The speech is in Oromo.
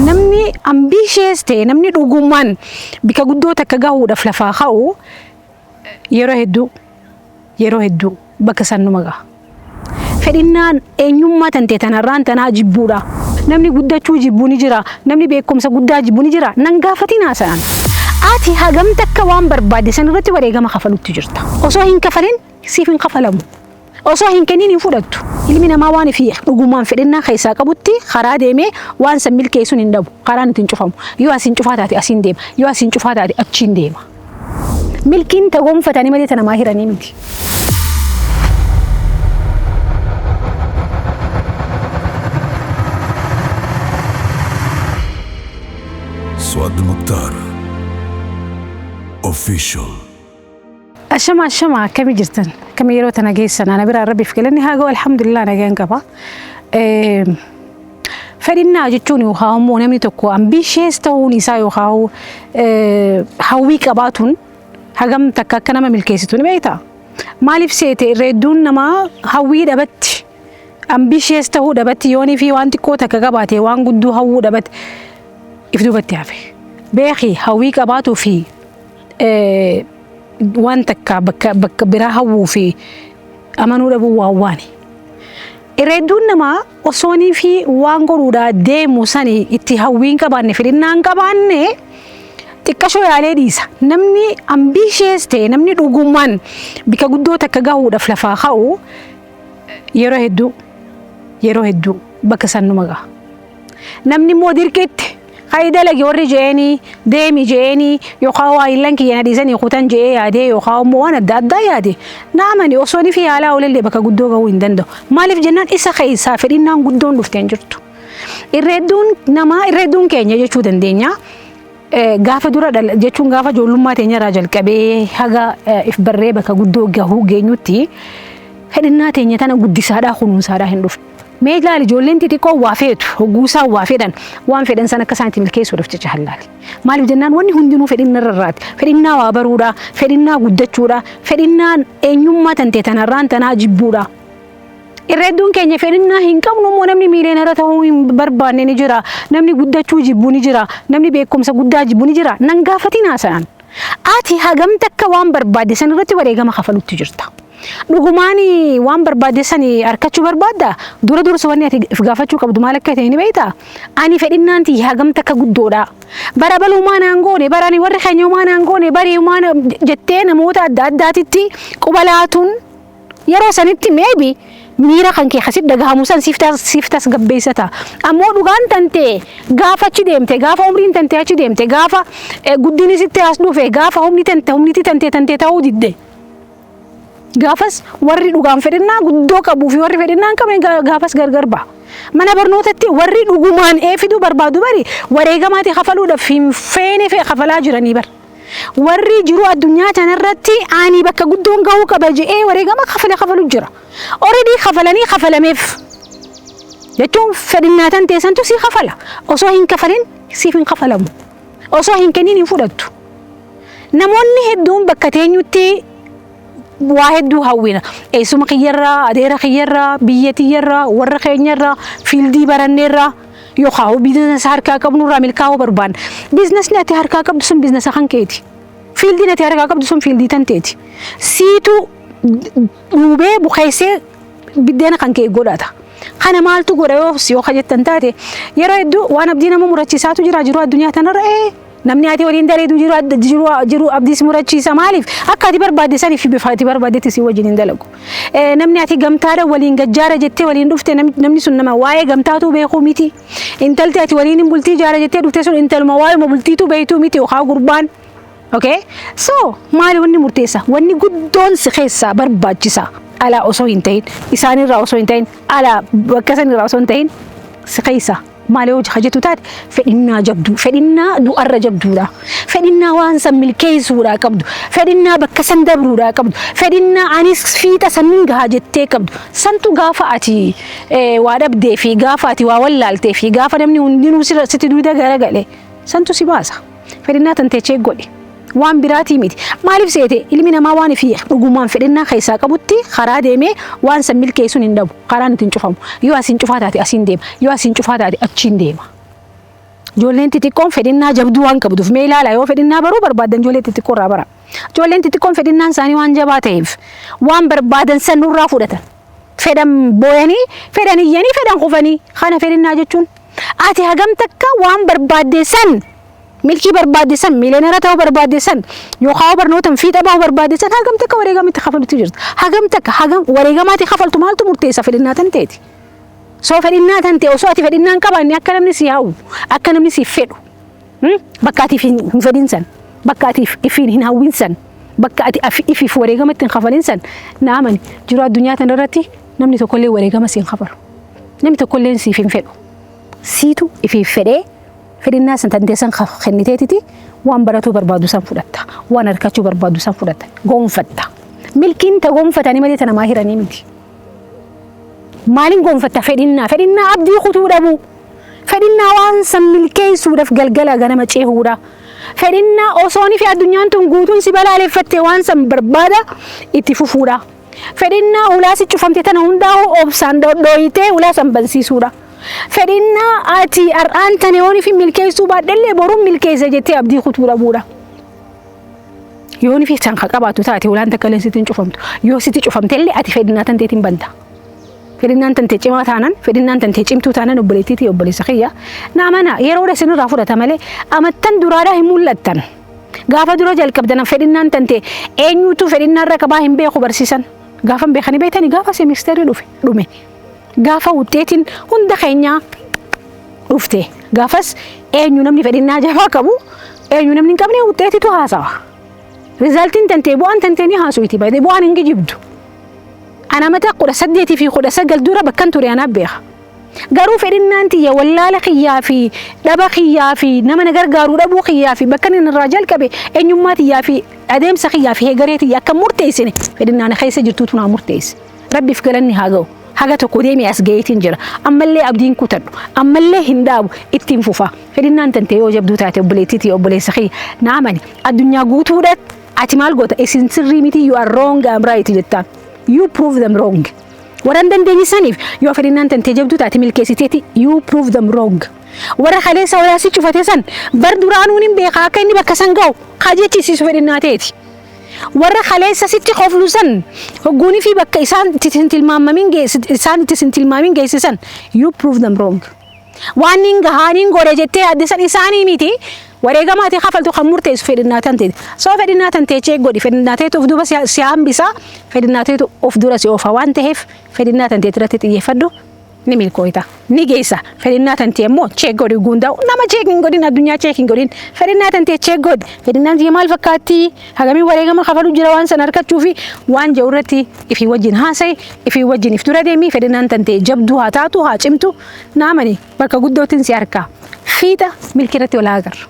Namni ambitious ta'e, namni dhugummaan bika guddoo takka gahuudhaaf lafaa ka'u, yeroo hedduu yeroo hedduu bakka san numa gaha. Fedhinnaan eenyummaa tantee tanarraan tanaa jibbuudha. Namni guddachuu jibbu ni jira. Namni beekumsa guddaa jibbu ni jira. Nan gaafatin haasa'an. Ati hagam takka waan barbaadde san irratti wareegama kafalutti jirta. Osoo hin kafalin siif hin kafalamu. Osoo hin kennin hin fudhattu. Ilmi namaa waan fi dhugumaan fedhinnaa keessaa qabutti karaa deemee waan san milkeessuun hin dhabu. Karaan ittiin cufamu. Yoo asiin cufaa taate asiin deema. Yoo asiin cufaa taate achiin deema. Milkiin ta gonfatanii malee ta namaa hiranii miti. Suad Mukhtar Official. Ashama, ashama, akkami jirtan? Akkami yeroo tana geessan? Ana biraa Rabbiif galanni haa ga'u, alhamdulillah, nagaan qaba. Fedhinnaa jechuun yookaan immoo namni tokko ambitious ta'uun isaa yookaan hawwii qabaatuun hagam takka akka nama milkeessitu ni beektaa? Maaliif seete, irra hedduun namaa hawwii dhabatti, ambitious ta'uu dhabatti, yoonii fi waan xiqqoo takka qabaate waan guddoo hawwuu dhabatti if duubatti hafe. Beeki, hawwii qabaatuu fi waan takka bakka biraa hawwuu fi amanuu dhabuu waan waani. Irra hedduun namaa osoonii fi waan godhuudhaa deemu sani itti hawwii hin qabaanne, fedhinnaa hin qabaanne, xiqqashoo yaalee dhiisa. Namni ambitious ta'e, namni dhugummaan bika guddoo takka gahuudhaaf lafaa ka'u, yeroo hedduu yeroo hedduu bakka san numa gaha. Namni immoo dirqitti ka'i dalagi warri je'eenii, deemi je'eenii, yookaan waa illan kiyya na dhiisanii kutan je'ee yaadee, yookaan immoo waan adda addaa yaade, na amani, osoo ni fi yaalaa oolellee bakka guddoo gahuu hin danda'u. Maaliif jennaan, isa keessaa fedhinnaan guddoon dhuftee hin jirtu. Irra hedduun namaa, irra hedduun keenya jechuu dandeenya. Gaafa dura jechuun gaafa ijoollummaa teenya irraa jalqabee haga if barree bakka guddoo gahuu geenyutti fedhinnaa teenya tana guddisaadhaa kunuunsaadhaa hin dhufne. Mee ilaali, ijoolleen xixiqqoo waa feetu, hogguu isaan waa fedhan, waan fedhan san akka isaan itti milkeessuudhaaf jecha hallaali. Maaliif jennaan, wanni hundinuu fedhinna irra irraati. Fedhinnaa waa baruudha, fedhinnaa guddachuudha, fedhinnaa eenyummaa tantee tanarraan tanaa jibbuudha. Irra hedduun keenya fedhinnaa hin qabnu immoo namni miiliyoonara ta'uu hin barbaanne ni jira. Namni guddachuu jibbu ni jira. Namni beekumsa guddaa jibbu ni jira. Nan gaafatin haasa'an. Ati hagam takka waan barbaadde san irratti wareegama kafalutti jirta. Dhugumaan waan barbaadde san harkachuu barbaadda? Dura dursa wanni ati if gaafachuu qabdu maal akka ta'e ni beektaa? Ani fedhinnaan tiyya hagam takka guddoodha. Bara baluu maan aan goone, bara ani warri keenya maan aan goone, barii maan jettee namoota adda addaatitti quba laatuun yeroo sanitti maybe miira kan kee kasit dhagahamu san siif tasgabbeessa ta'a. Ammoo dhugaan tantee gaafa achi deemte, gaafa umriin tantee achi deemte, gaafa guddinni sitti as dhufe, gaafa humni tante humniti tantee tantee ta'uu didde. Gaafas warri dhugaan fedhinnaa guddoo qabuu fi warri fedhinnaa hin qabne gaafas gargar ba'a. Mana barnootatti warri dhugumaan ee fiduu barbaadu bari wareegamaati kafaluudhaaf hin feene fe'e kafalaa jiranii bar. Warri jiru addunyaa tanarratti ani bakka guddoon gahuu qaba je'ee wareegama kafale kafalu jira. Already kafalanii kafalameef. Jechuun fedhinnaa tan teessantu si kafala. Osoo hin kafalin siif hin kafalamu. Osoo hin kennin hin fudhattu. Namoonni hedduun bakka teenyutti waa hedduu hawwina. Eessuma kiyyarraa, adeera kiyyarraa, biyya tiyyarraa, warra keenyarraa, field baranneerraa yookaan business harkaa qabnurraa milkaa'uu barbaanna. Businessni ati harkaa qabdu sun business kan keeti. Fieldiin ati harkaa qabdu sun field tan teeti. Siitu duubee bukeessee biddeena kan kee godhata. Kana maaltu godha yoo jettan taate, yeroo hedduu waan abdii nama murachiisaatu jira jiru addunyaa tanarra. Namni ati waliin daleedu jiru jiru jiru abdiis murachiisa. Maaliif? Akka ati barbaadde sanii fi bifa ati barbaaddetti si wajjin hin dalagu. Namni ati gamtaadha waliin gajjaara jettee waliin dhufte, namni sun nama waa'ee gamtaatu beekuu miti. Intalti ati waliin hin bultii jaara jettee dhufte sun intaluma waa'ee bultiitu beektuu miti yookaan gurbaan. Okay? So, maali wanni murteessa? Wanni guddoon si keessaa barbaachisa. Alaa osoo hin ta'in, isaanirraa osoo hin ta'in, alaa bakka sanirraa osoo hin ta'in, si keessa. Maali yoo hojjetu taate, fedhinnaa jabduu, fedhinnaa du'arra jabduudha. Fedhinnaa waan san milkeessuudhaa qabdu, fedhinnaa bakka san dabruudhaa qabdu, fedhinnaa anis fiixa sannin gahaa jettee qabdu. Santu gaafa ati waa dhabdee fi gaafa ati waa wallaaltee fi gaafa namni hundinuu sitti duuda garagale santu si baasa. Fedhinnaa tantee godhi. Waan biraatii miti. Maaliif seete, ilmi namaa waan fi dhugumaan fedhinnaa keessaa qabutti karaa deemee waan san milkeessuun hin dhabu. Karaan ittiin cufamu. Yoo asiin cufaa taate asiin deema. Yoo asiin cufaa taate achiin deema. Ijoolleen xixiqqoon fedhinnaa jabduu waan qabduuf, mee ilaala, yoo fedhinnaa baruu barbaadan ijoollee xixiqqoo irraa bara. Ijoolleen xixiqqoon fedhinnaan isaanii waan jabaa ta'eef waan barbaadan san nurraa fudhatan. Fedhan booyanii, fedhan iyyanii, fedhan kufanii. Kana fedhinnaa jechuun. Ati hagam takka waan barbaadde san, milkii barbaadde san, miiliyoonera ta'uu barbaadde san, yookaan barnootaan fiixa bahuu barbaadde san, hagam takka wareegamitti kafalutti jirta? Hagam takka, hagam wareegamaatti kafaltu maaltu murteessa? Fedhinnaa tan ta'eeti. Soo fedhinnaa tan ta'e, osoo ati fedhinnaa hin qabaanne, akka namni si hawwu, akka namni si fedhu, bakka ati hin fedhin san, bakka ati ifiin hin hawwin san, bakka ati ifiif wareegamatti hin kafalin san, na amani, jiru addunyaa tana irratti namni tokkollee wareegama si hin kafalu. Namni tokkollee siif hin fedhu. Siitu ifiif fedhee fedhinnaa san tantee san kenniteetiti waan baratuu barbaadu san fudhatta. Waan harkachuu barbaadu san fudhatta. Gonfatta. Milkiin ta gonfatanii malee ta namaa hiranii miti. Maaliin gonfatta? Fedhinnaa? Fedhinnaa abdii kutuu dhabu. Fedhinnaa waan san milkeessuudhaaf galgala ganama cehuudha. Fedhinnaa osoonii fi addunyaan tun guutuun si balaaleffatte waan san barbaada itti fufuudha. Fedhinnaa ulaa si cufamte tana hundaa'u obsaan dhodhooyitee ulaa san bansiisuudha. Fedhinnaa ati har'aan tane yoonii fi milkeessuu baadhellee boruun milkeessa jettee abdii kutuu dhabuudha. Yoonii fi san ka qabaatu taate ulaan takka illee sitti hin cufamtu. Yoo sitti cufamte illee ati fedhinnaa tanteetiin banta. Fedhinnaan tantee cimaa taanan, fedhinnaan tantee cimtuu taanan, obboleettiitii, obboleessa kiyya. Na amana, yeroodha isinirraa fudhata malee amattan duraadhaa hin mul'attan. Gaafa dura jalqabdan fedhinnaan tantee eenyuutu fedhinnaa irra qabaa hin beeku barsiisan. Gaafa hin beekanii beektanii gaafa seemisteerri dhufe dhume. Gaafa wuxxeetiin hunda keenyaa dhufte, gaafas eenyu namni fedhinnaa jabaa qabu, eenyu namni hin qabne, wuxxeetitu haasawa. Resultiin tantee, bu'aan tantee ni haasuuti baay'ee, bu'aan hin kijibdu. Ana mata 18 fi 19 dura bakkan ture anaa beeka. Garuu fedhinnaan tiyya wallaala kiyyaa fi dhaba kiyyaa fi nama na gargaaru dhabuu kiyyaa fi bakka inni irraa jalqabe, eenyummaa tiyyaa fi adeemsa kiyyaa fi heegaree tiyya akka murteessine fedhinnaan keessa jirtuutu naa murteesse. Rabbiif galanni haa ga'u. Haga tokko deemee as ga'eetiin jira. Ammallee abdiin kutadhu. Ammallee hin dhaabu. Ittiin fufa. Fedhinnaan tantee yoo jabduu taate, obboleettii tiyya, obboleessa kiyya, na amani. Addunyaa guutuudhaan ati maal goota? Isin sirrii miti, you are wrong, I am right jettaan. You prove them wrong. Warra hin dandeenye saniif yoo fedhinnaan tantee jabduu taate milkeessiteeti you prove them wrong. Warra kaleessa walaa si cufate san bar duraanuun hin beekaa akka inni bakka san ga'u haa jechisiisu fedhinnaa ta'eeti. Warra kaleessa sitti koflu san hogguunii fi bakka isaan itti sin tilmaamamin isaan itti sin tilmaamin geessisan, you prove them wrong. Waan hin gahaaniin godhe jettee yaadde san isaanii miti, wareegamaati kafaltu kan murteessu fedhinnaa tanteeti. Soo fedhinnaa tantee check godhi. Fedhinnaa ta'etu of duuba si hambisa, fedhinnaa ta'etu of dura si oofa waan ta'eef fedhinnaa tantee irratti xiyyeeffadhu, ni milkooyta, ni geessa. Fedhinnaa tantee immoo check godhi. Guundaa nama check hin godhin, addunyaa check hin godhin, fedhinnaa tantee check godhi. Fedhinnaan tiyya maal fakkaatti, hagamii wareegama kafalu jira waan san harkachuu fi waan jiru irratti ifii wajjin haasa'i, ifii wajjin if dura deemi. Fedhinnaan tantee jabduu haa taatu, haa cimtu. Naamani, bakka guddootiin si harkaa fiixa milkii irratti wal agarra.